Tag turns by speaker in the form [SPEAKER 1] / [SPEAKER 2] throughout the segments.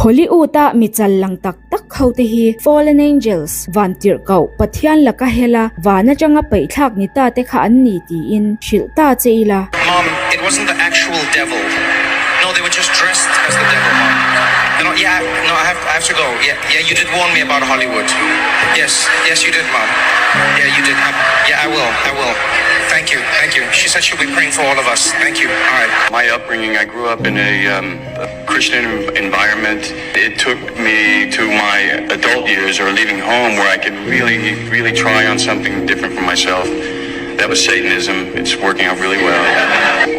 [SPEAKER 1] Hollywood-a mi chal lang tak tak ho te hi Fallen Angels, Vantirhkoh, Pathian laka hela van atanga paihthlak ni ta te kha an ni tiin hrilh ta che ila.
[SPEAKER 2] Mom, it wasn't the actual devil. No, they were just dressed as the devil, Mom. No, yeah, no, I have, I have to go. Yeah, yeah, you did warn me about Hollywood. Yes, yes, you did, Mom. Yeah, you did. I, yeah, I will, I will. Thank you, thank you. She said she'll be praying for all of us. Thank you. All right.
[SPEAKER 3] My upbringing, I grew up in a um, Christian environment. It took me to my adult years or leaving home where I could really, really try on something different for myself. That was Satanism. It's working out really well.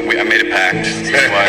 [SPEAKER 3] We, I made a pact. That's why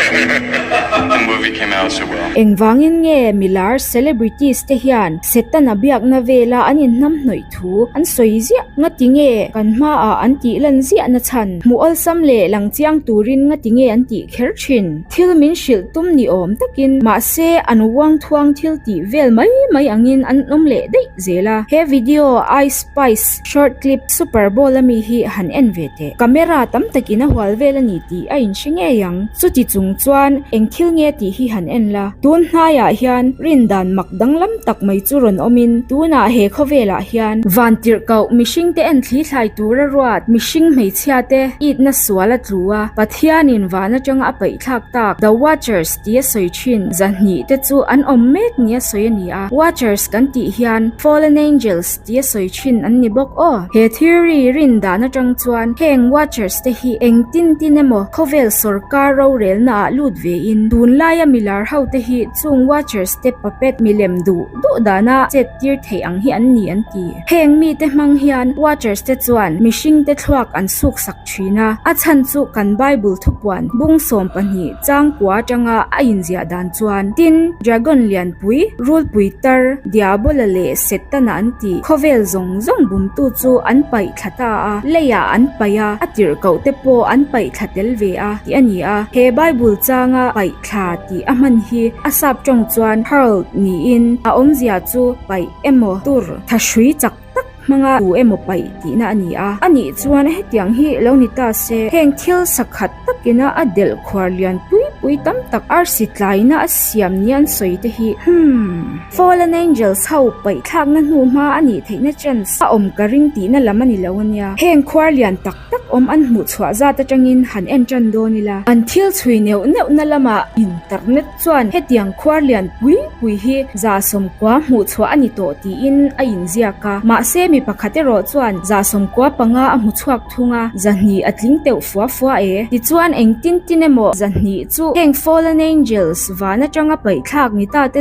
[SPEAKER 3] the movie came out so well.
[SPEAKER 1] Engvangin nge milar celebrities te hian Setana biakna vela an inhnamhnawih thu an sawi ziah ngati nge kan hmaah an tih lan ziah na chhan hmuh awlsam leh lang chiang turin ngati nge an tih kher thin. Thil min hrilh tum ni awm takin mahse an uang thuang thil tih vel mai mai angin an awm leh daih zel a. He video Ice Spice short clip Super Bowl ami hi han en ve teh. Camera tam takin a hual vel a ni tih a inhre ngei ang. Chuti chung chuan eng thil nge tih hi han en la. Tun hnaiah hian rindan mak danglam tak mai chu rawn awmin tunah he khawvelah hian vantirhkoh mihringte en thli thlai tura ruat mihring hmeichhia te itna sual a tlu a, Pathianin van atanga a paihthlak tak The Watchers tia sawi thin zahnih te chu an awm mek nia sawi a ni a, Watchers kan tih hian Fallen Angels tia sawi thin an ni bawk aw. He theory rin dan atang chuan heng Watchers te hi eng tin tin emaw khawvel sawrkar rorelna ah lut ve in tunlaia milar ho te hi chung Watchers te puppet milem duh duh dana chet tir theih ang hi an ni an ti. Heng mite hmang hian Watchers te chuan mihring te thluak an suk sak thin a, a chhan chu kan Bible thupuan bung 12 changkua atanga a inziah dan chuan tin Dragon lianpui, rulpui tar, Diabola leh Setana an tih khawvel zawng zawng bumtu chu an paih thla ta a, leiah an paih a, a tirhkoh te pawh an paih thla tel ve a tih a ni a, he Bible changa paih thla tih a hman hi a sap tawng chuan hurled niin a awmzia chu paih emaw tur thahrui chak tak hmanga tu emaw paih tihna a ni a. A nih chuan hetiang hi lo ni ta se, heng thil sakhat takina a delh khuar lian pui pui tam tak arsi tlaina a siam nia an sawi te hi hmm. Fallen Angels ho paih thlakna hnu hma a nih theihna chance a awm ka ring tihna lam a ni lo a nia. Heng khuar lian tak tak awm an hmuh chhuah zat atangin han en tan dawn ila. An thil chhui neuh neuhna lamah internet chuan hetiang khuar lian pui pui hi 190 hmuh chhuah a ni tawh tiin a inziak a. Mahse mi pakhat erawh chuan 95 a hmu chhuak thung a, 200 a tling teuh fua fua e. Tichuan engtin tin emaw 200 chu heng Fallen Angels van atanga paihthlak ni ta te.